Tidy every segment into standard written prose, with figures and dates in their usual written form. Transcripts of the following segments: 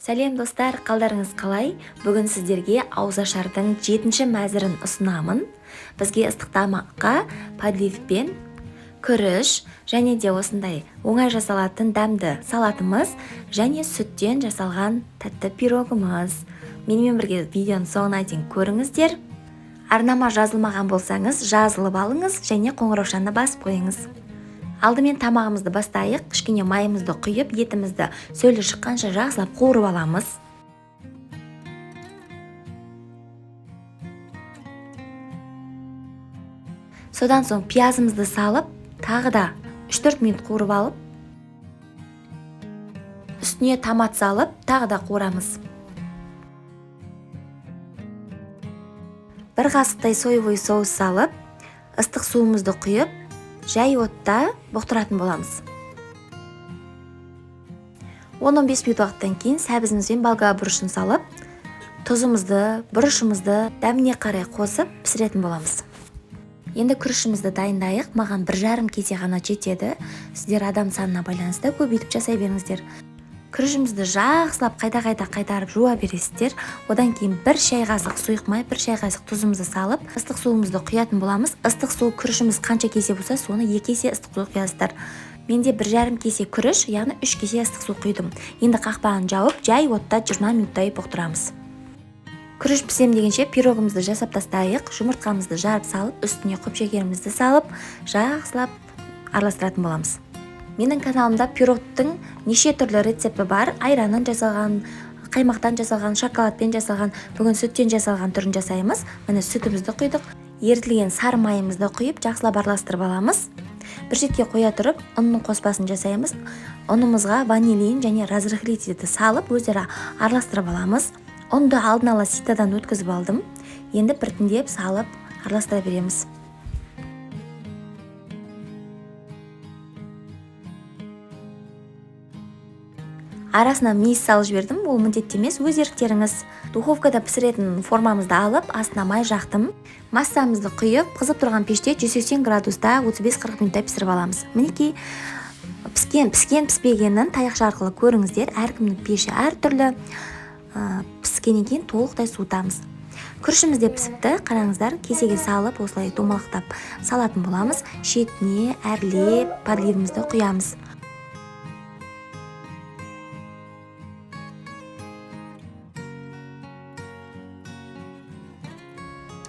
Сәлем, достар, қалдарыңыз қалай? Бүгін сіздерге ауызашардың жетінші мәзірін ұсынамын. Бізге ыстық тамаққа подливпен күріш және де осындай оңай жасалатын дәмді салатымыз және сүттен жасалған тәтті пирогымыз. Менімен бірге видеоның соңына дейін көріңіздер. Арнама жазылмаған болсаңыз, жазылып алыңыз және қоңыраушаны басып қойыңыз. Алдымен тамағымызды бастайық. Кішкене майымызды құйып, етімізді сөлі шыққанша жақсылап қуырып аламыз. Содан соң пиязымызды салып, тағы да 3-4 минут қуырып алып, үстіне томат салып, тағы да қуырамыз. Бір қасықтай соевый соус салып, ыстық суымызды құйып, жай отта бұқтыратын боламыз. 10-15 минут уақыттан кейін сәбізіміз бен болга бұрышын салып, тұзымызды, бұрышымызды дәміне қарай қосып пісіретін боламыз. Енді күрішімізді дайындайық. Маған 1,5 кесе ғана жетеді. Сіздер адам санына байланысты көбейтіп жасай беріңіздер. Күрішімізді жақсылап қайта-қайта қайтарып жуа бересіздер. Одан кейін 1 шай қасық сұйық май, 1 шай қасық тұзымызды салып, ыстық суымызды құятын боламыз. Ыстық су күрішіміз қанша кесе болса, соны 2 кесе ыстық су құясыздар. Менде 1,5 кесе күріш, яғни 3 кесе ыстық су құйдым. Енді қақпағын жауып, жай отта 20 минуттай бұқтырамыз. Күріш пісем дегенше пирогымызды жасап тастайық. Жұмыртқамызды жарып салып, үстіне құп шекерімізді салып, жақсылап араластыратын боламыз. Менің каналымда пирогтың неше түрлі рецепті бар. Айраннан жасалған, қаймақтан жасалған, шоколадпен жасалған, бүгін сүттен жасалған түрін жасаймыз. Міне, сүтімізді құйдық. Ерітілген сары майымызды құйып, жақсылап араластырып аламыз. Бір шетке қоя тұрып, ұнның қоспасын жасаймыз. Ұнымызға ванилин және разрыхлительді салып, өзара араластырып аламыз. Ұнды алдын ала ситадан өткізіп алдым. Енді біртіндеп салып араластыра береміз. Арасына мейіз салып жібердім, ол міндетті емес, өз еріктеріңіз. Духовкада пісіретін формамызды алып, астына май жақтым. Массамызды құйып, қызып тұрған пеште 180 градуста 35-40 минуттай пісіріп аламыз. Мінекей, піскен, піскен піспегенін таяқша арқылы көріңіздер. Әркімнің пеші әртүрлі. Піскеннен кейін толықтай суытамыз. Күрішіміз де пісіпті, қараңыздар, кесеге салып, осылай домалақтап салатын боламыз. Шетіне әрлеп подливімізді құямыз.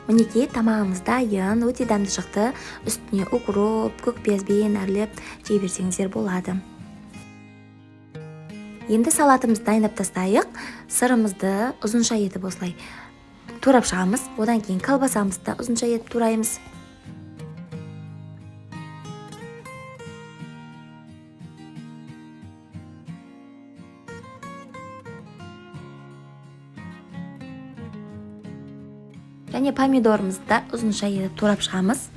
Мінекей, тамағымыз дайын, өте дәмді шықты. Үстіне укроп, көк пиязбен әрлеп жей берсеңіздер болады. Енді салатымызды дайындап тастайық. Сырымызды ұзынша етіп осылай турап шығамыз. Одан кейін колбасамызды да ұзынша етіп тураймыз. Және помидорымызды да ұзынша етіп турап шығамыз.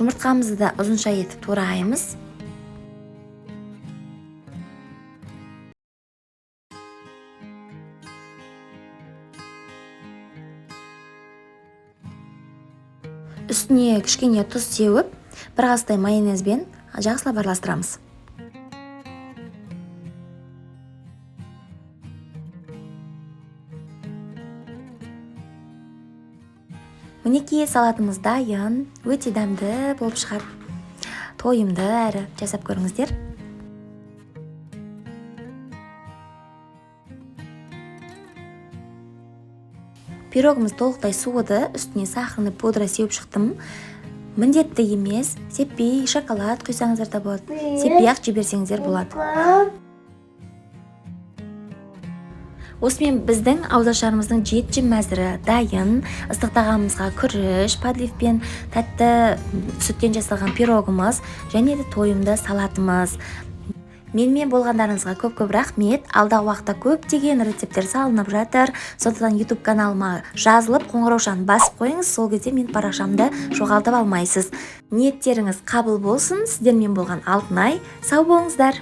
Жұмыртқамызды да ұзынша етіп тураймыз. Үстіне кішкене тұз сеуіп, бір қасықтай майонезбен жақсылап араластырамыз. Мінекей, салатымыз дайын, өте дәмді болып шығады. Тойымды әрі, жасап көріңіздер. Пирогымыз толықтай суыды, үстіне сахарный пудра сеуіп шықтым. Міндетті емес, сеппей шоколад құйсаңыздар да болады, сеппей ақ жіберсеңіздер болады. Осымен біздің ауызашарымыздың жетінші мәзірі дайын. Ыстық тағамымызға күріш, подливпен тәтті сүттен жасалған пирогымыз және де тойымды салатымыз. Менімен болғандарыңызға көп-көп рахмет. Алдағы уақытта көптеген рецепттер салынып жатыр. Сондықтан YouTube каналыма жазылып, қоңыраушаны басып қойыңыз. Сол кезде мен парақшамды жоғалтып алмайсыз. Ниеттеріңіз қабыл болсын. Сіздермен болған Алтынай. Сау болыңыздар.